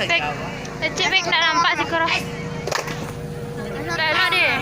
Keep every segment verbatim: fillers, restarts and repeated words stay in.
Cek, cek, Bek, ndak nampak si Koro. Ndak elok deh.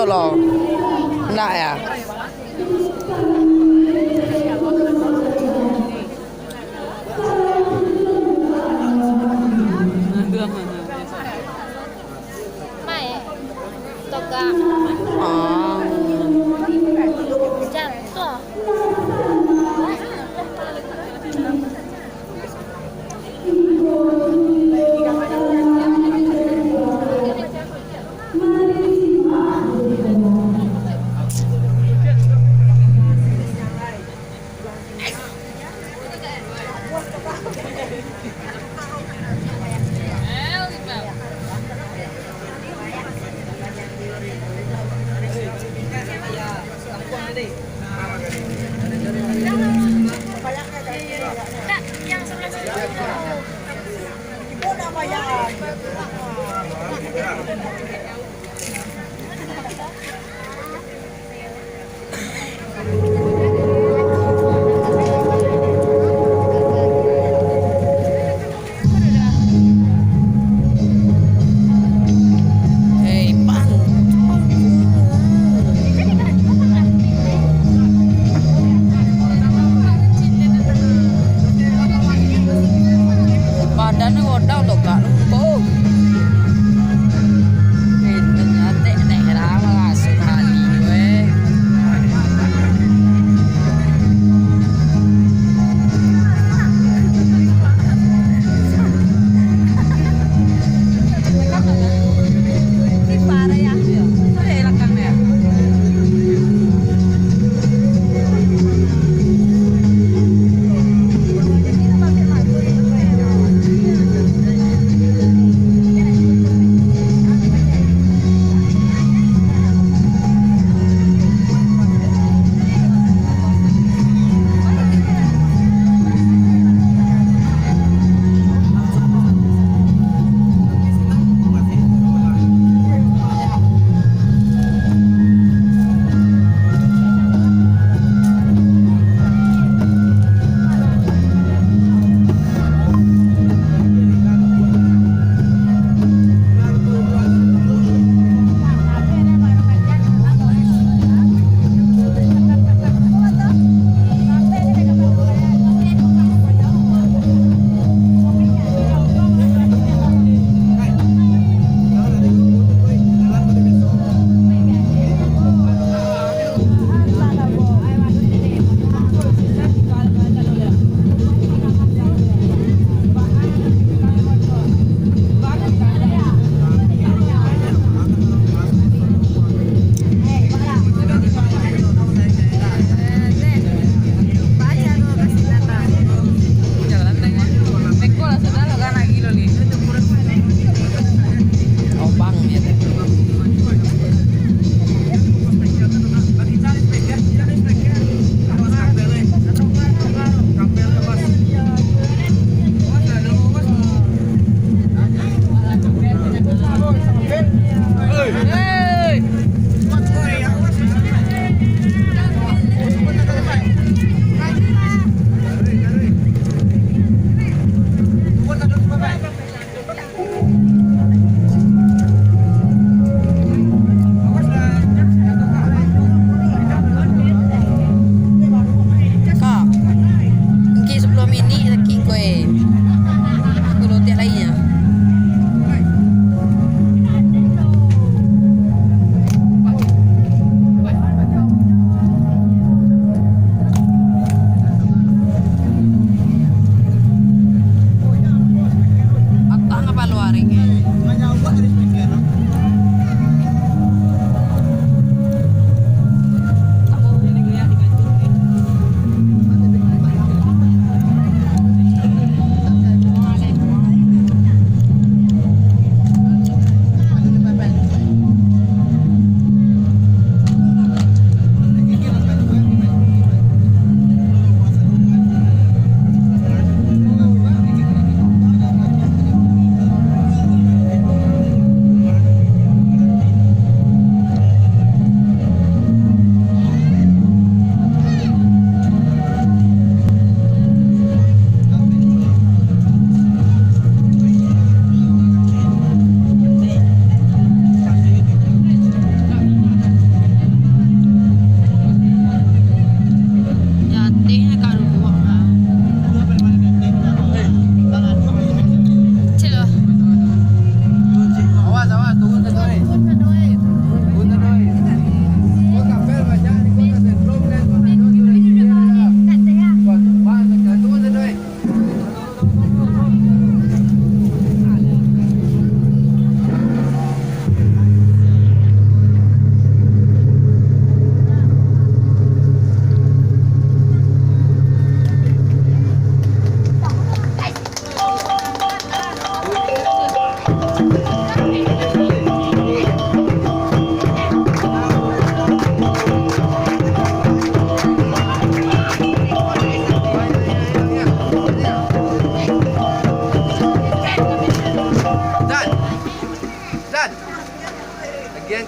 Lo, ndak ya? Mai, toga. Ah. Jatuh. Hei, pan. Badan ni godang tu, Kak. Oh.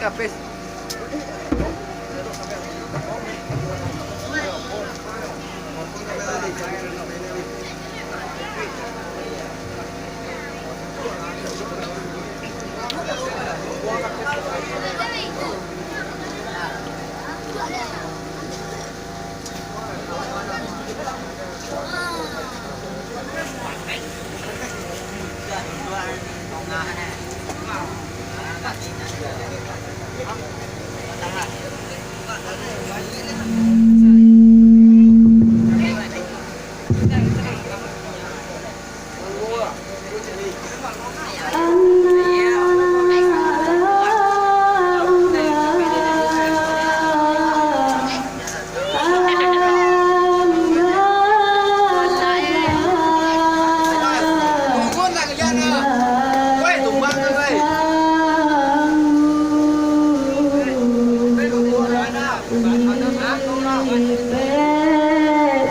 Lipek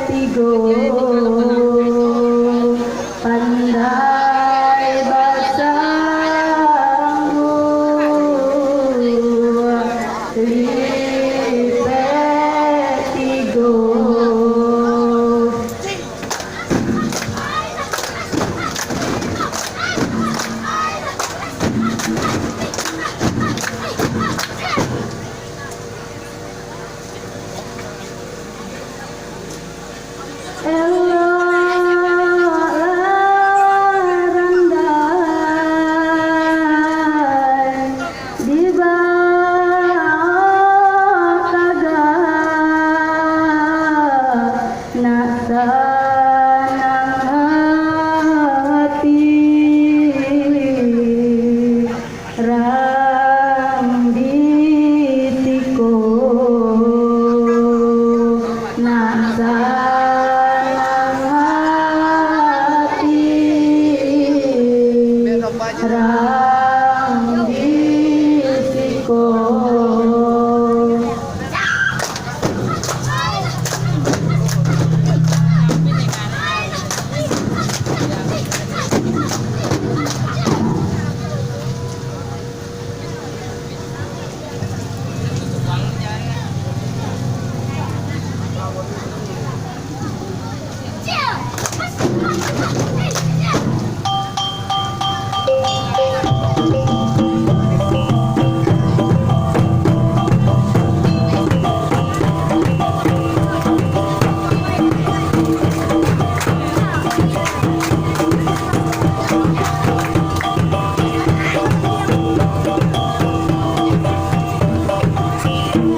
tigo, pandai basangguak, lipek tigo. Eloklah randai di bawah tagak, nak sanang hati. Rang di siko nak sanang hati, rang di siko.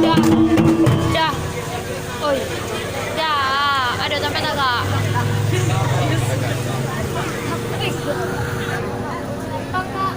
Dah. Dah. Oi. Dah. Ada sampai tak, Kak? Kakak.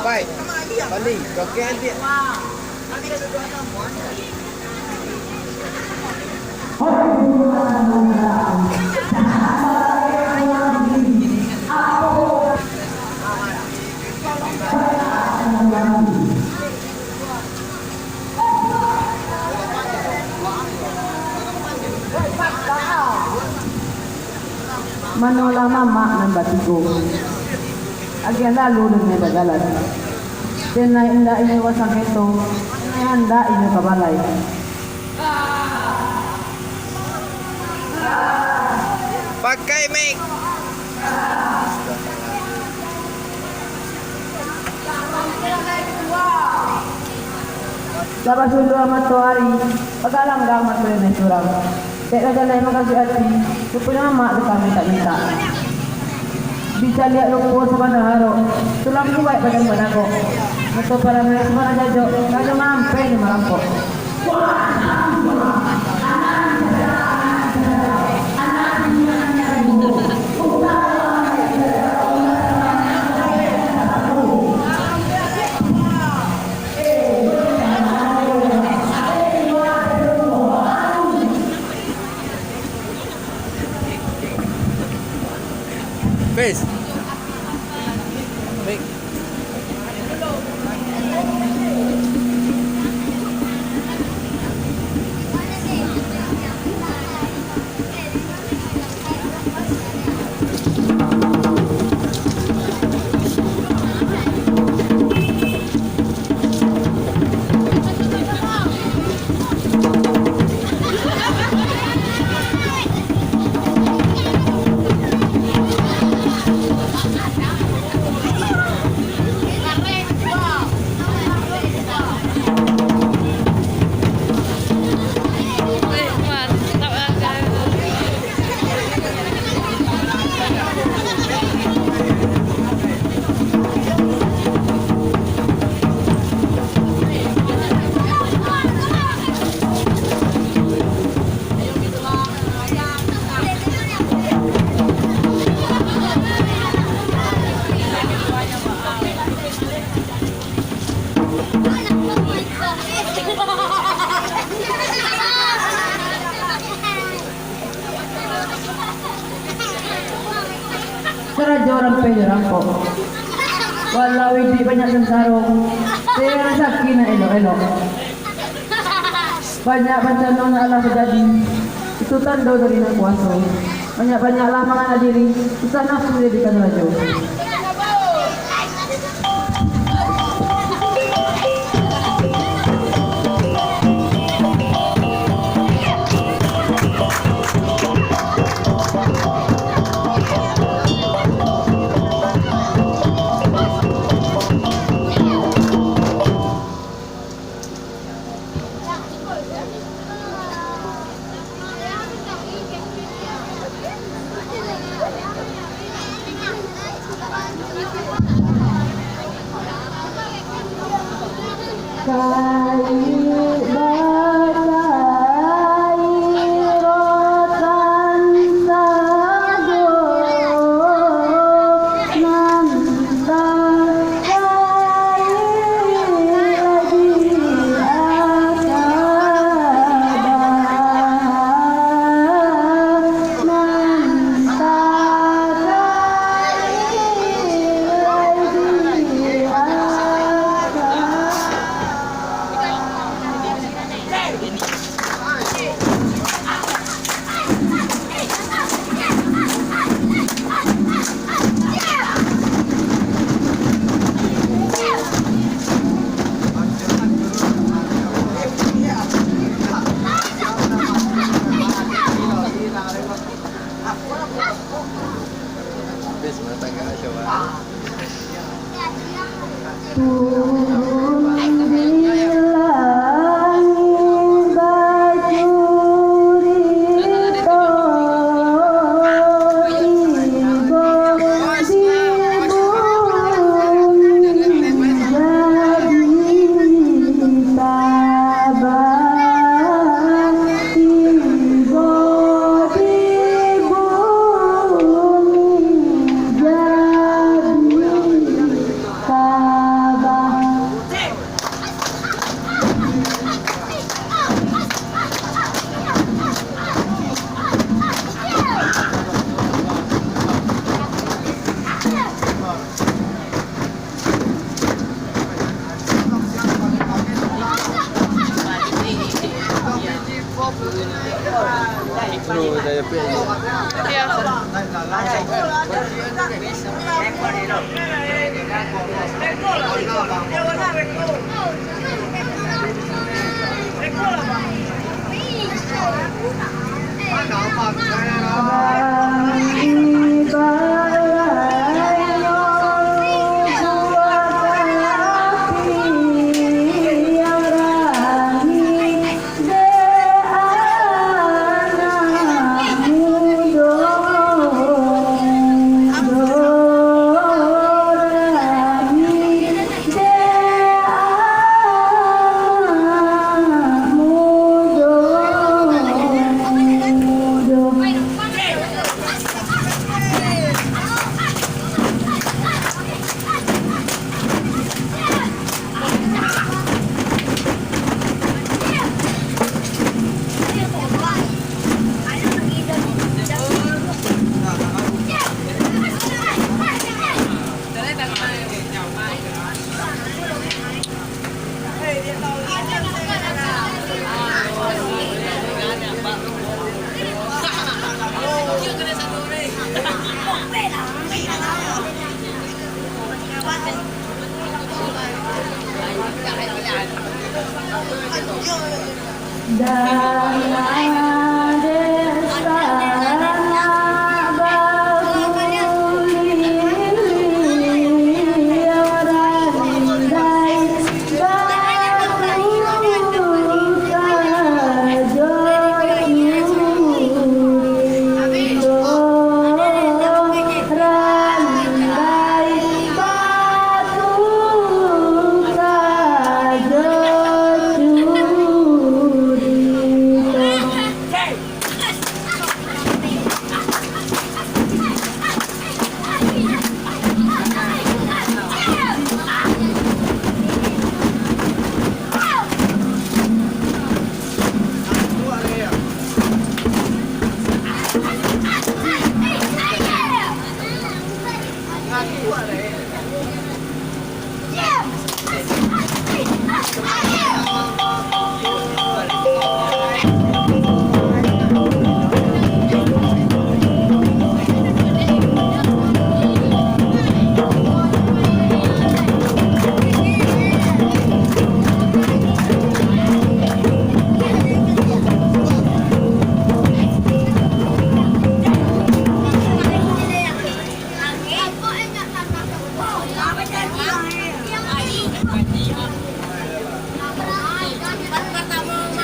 Pai, bali, joget dia. Manolah mamak nan batigo. Agiah lalu den bajalan. Den nayiak indak inyo basangketo, den nayiak handak inyo ka balai. Pakai mic. Lah basulua matoari, bagalanggang mato ineh surang. Dek lah jaleh mangasuik ati, ruponyo mamak tu ka mintak-mintak. Dicaliak rupo sabana arok, tulang kuwaik badan banagok. Mato parangai sabana jajok, rajo mampeh jo marampok. Face. Baik. Karajo rampeh jo rampok. Walau iduik banyak sansaro, cari rasaki nan elok-elok. Banyak bancano nan alah tajadi, itu tando dari Nan Kuaso. Banyak-banyaklah mangana diri, susah nafsu jadikan rajo.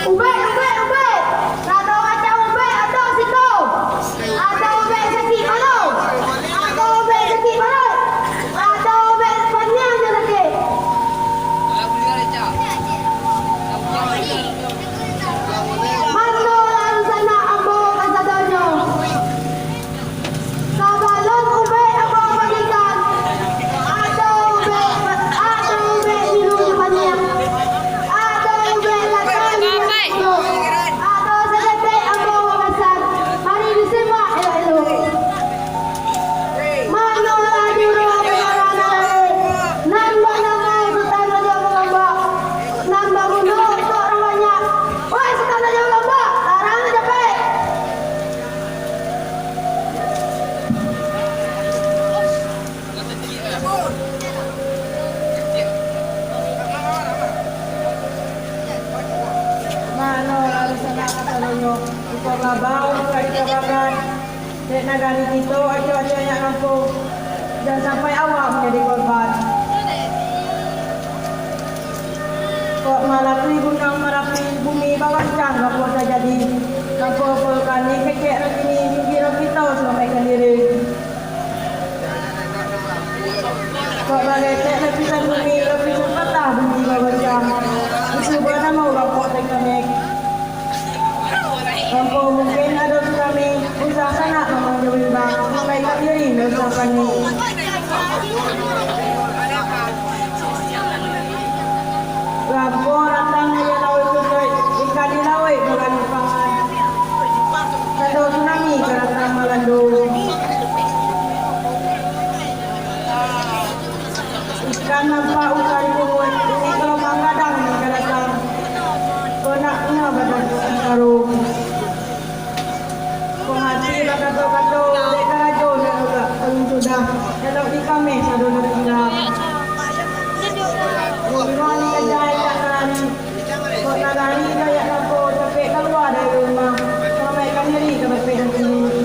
Ubek, ubek, ubek! Ado macam ubek, ado siko! Ado ubek sakik paruik! Ado ubek sakik paruik! Ado ubek paniang jo sakik! Mano lah dunsanak ambo kasadonyo? Sabalun ubek ambo bagikan, ado ubek, ado ubek biru jo paniang, ado ubek latang jo puluah, ado saketek ambo bapasan, mari disimak elok-elok. Manolah juru bicara nagari, nan banamo Sutan Rajo Balombak, nan baguno untuak urang banyak. Woi, Sutan Rajo Balombak, tarang jo capek! Manolah dunsanak kasadonyo, iko kabau ka dikabarkan dek nagari kito, acok-acok nyak ngampo, jan sampai awak manjadi korban. Kok malapui gunuang Marapi, bumi bagoncang, gampua tajadi. Gampua vulkanik kecek nan kini, gilo kito salamatkan diri. Kok baletek lapisan bumi, lapisan patah bumi bagoncang. Itu banamo gampua tektonik. Gampua mungkin ado tsunami, usah sanak mamang jo bimbang, mamaikkan diri, ndak usah panik. Gampua datang aia lauik kutuik, ikan di lauik bagalimpang. Tando tsunami ka datang malando. Ikan nampak usai turun, ini gelombang gadang nan ka datang. Kok nak ngah badan tu saro. Kok hati bakato-kato, dek karajo nan agak alun sudah, elok dikameh sado nan tingga. Buruan dikajai indak kalari. Kok nagari rakyat nangko capek kalua dari rumah, salamaikkan diri ka bapek nan tinggi.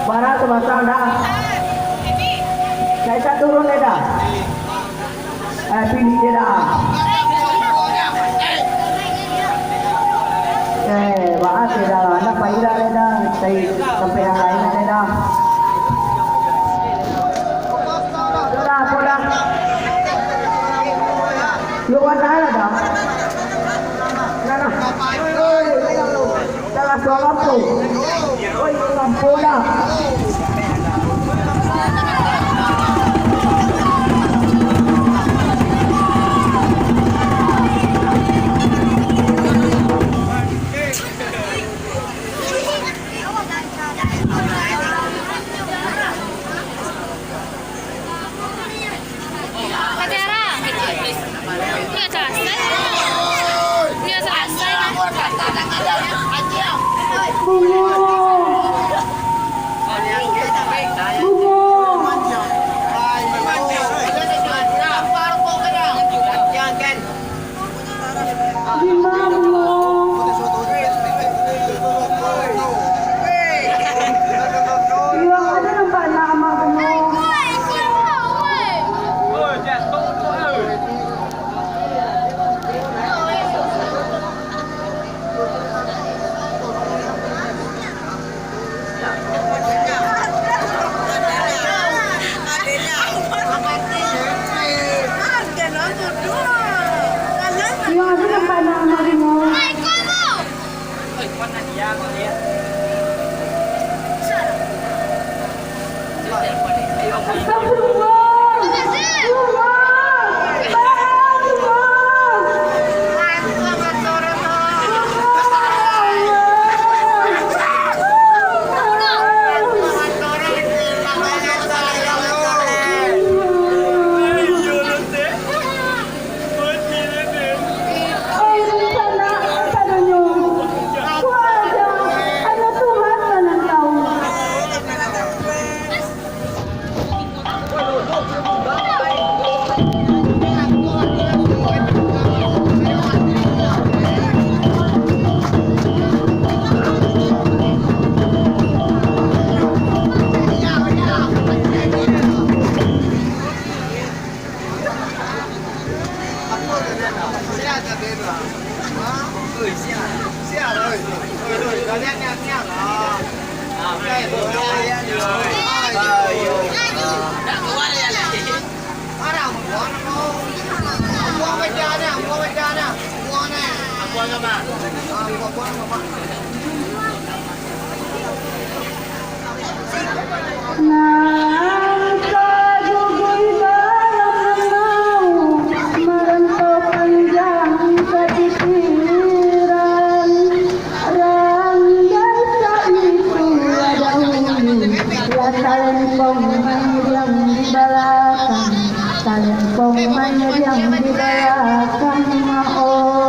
Bara tu basah dah. Saya tak turun dah. Eh, pilih dia dah. Eh, bahas dia dah. Anak payah dia dah. Cari sampai yang lain dia dah. Dah, apa dah? Lu warna dah. Nah, nah. Salah suara tu. Oi, lampu dah. Kata Ara, nyo salasai. Nyo salasai. Bungo. Bungo. Bungo. Iyo, ado nampak anak amak bungo. Iyo, ado nan pandang marimo. Astagfirullah. Astagfirullah. Oi rencana kasadonyo, ko aja hanyo Tuhan nan tahu. Nan sagugui dalam amau, marantau panjang kapikiran. Ranggai saitu dahulu, lah talempong mangiriang di balakang, talempong mangiriang di balakang, oh.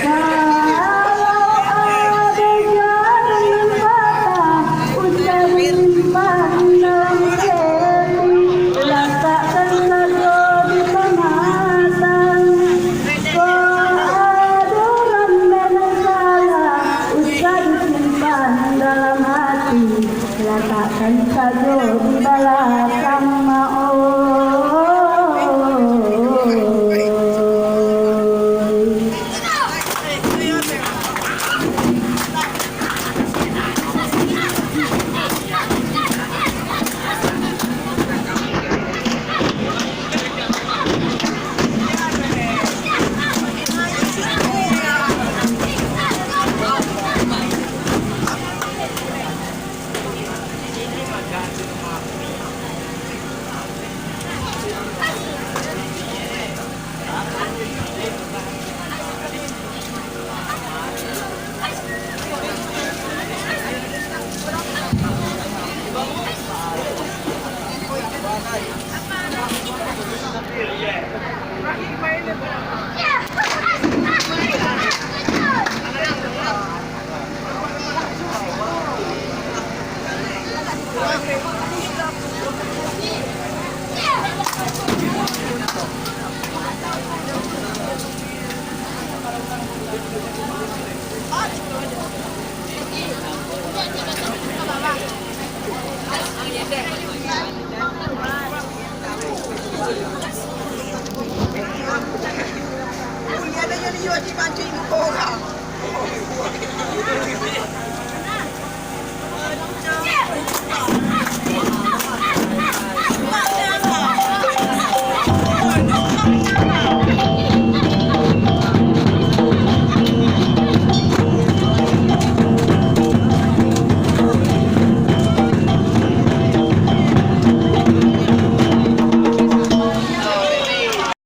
Kalau ado jalan patah, usah disimpan dalam hati, latakkan sajo di pamatang. Kalau ado rambeh nan salah, usah disimpan dalam hati, latakkan sajo di balakang, Mak, oi.